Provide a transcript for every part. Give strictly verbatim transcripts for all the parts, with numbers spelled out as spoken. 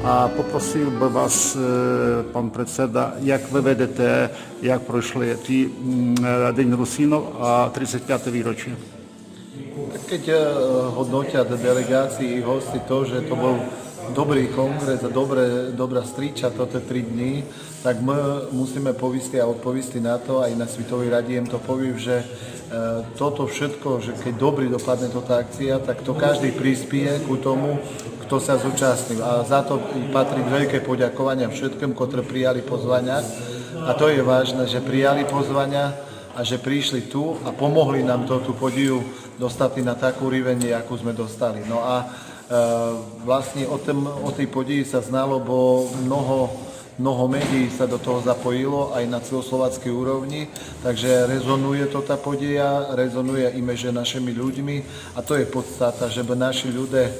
А попросив бы вас, е, пан председа, як вы видите, як пройшли ті, м, е, День Русинов, а тридцять пяте вирочіє? Tak, keďže hodnotia delegácie i hosti to, že to bol dobrý kongres a dobré, dobrá striča toto tri dny, tak my musíme poviesť a odpoviesť na to, aj na Svetovej rade im to poviem, že e, toto wszystko, že keďže dobrze dopadne ta akcja, tak to każdy prispieje ku tomu, kto sa zúčastnil. A za to patrí wielké podziękowania wszystkim, którzy przyjęli pozwania. A to je ważne, że przyjęli pozwania a że przyszli tu a pomohli nam to, tu podziwu dostać na taką úroveň, jaką sme dostali. No a e, vlastne o, tém, o tej podziwi sa znalo, bo mnoho mnoho médií sa do toho zapojilo aj na celoslovackej úrovni, takže rezonuje to tá podieja, rezonuje i medzi našimi ľuďmi a to je podstata, že by naši ľudia e,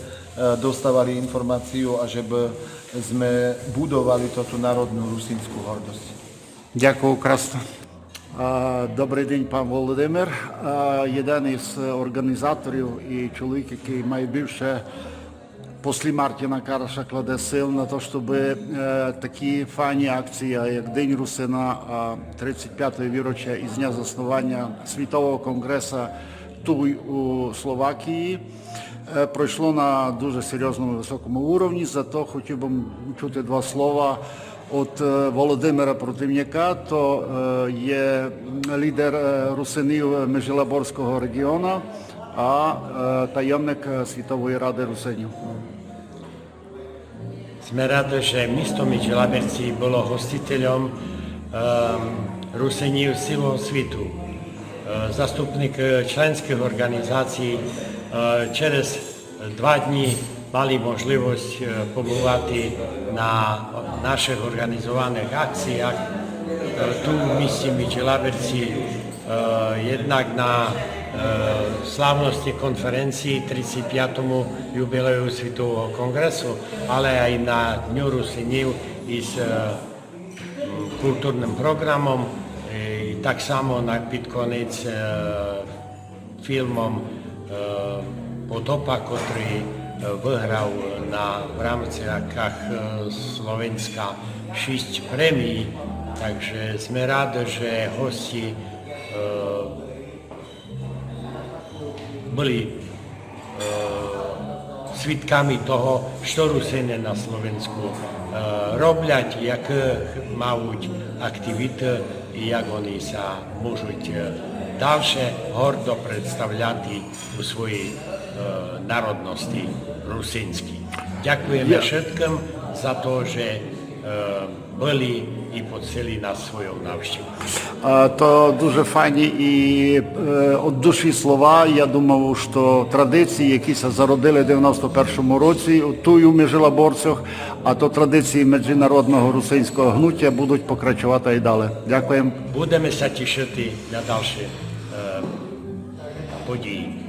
dostávali informáciu a že by sme budovali tú národnú rusínskú hrdosť. Дякую красно. А, добрый день, пан Володимир. А, єден из орґанізаторів і чоловік, якый має більше после Мартіна Караша кладе сил на то, щоб е, такі файні акції, як День Русина, а тридцять пяте вирочіє из дня заснованя Світового конґресу туй у Словакії, е, пройшло на дуже серйозному высокому уровні. Зато хотів бы чути два слова од е, Володимира Противняка, то е, є лідер е, русинів Межилаборського реґіона, а е, таємник е, Світової рады Русинів. Sme radi, že misto Midžilabirci bolo hostiteľom e, Rusinів z cілого світу. E, Zastupnik e, členskih organizacií e, через два дні мали можливость е, побувати на наших організованих акціях е, ту в місті Міджилабірці, е, jednak на е, славності конференції тридцять пятому юбілею Світового конґресу, але ай на Дню Русинів из е, културным програмом е, і так само на під конець е, філмом е, Потопа, котрый е, выграв на, в рамках е, Словенська шість премій. Так же sme radi, že hosti e, были е, свідками того, што Русины на Словенську е, роблять, які мавуть актівіты і як они ся можуть е, дальше гордо представляти у своїй е, народности русинській. Дякуєме вшыткым за то, же е, были і поцтили нас свойов навштівов. А, то дуже файні і е, од душі слова. Я думаву, што традиції, які ся зародили в девяносто першому році, туй у Межилаборцях, а то традиції Международного русинського гнутя будуть покрачовати і далі. Дякуєм. Будеме ся тішыти на дальші е, події.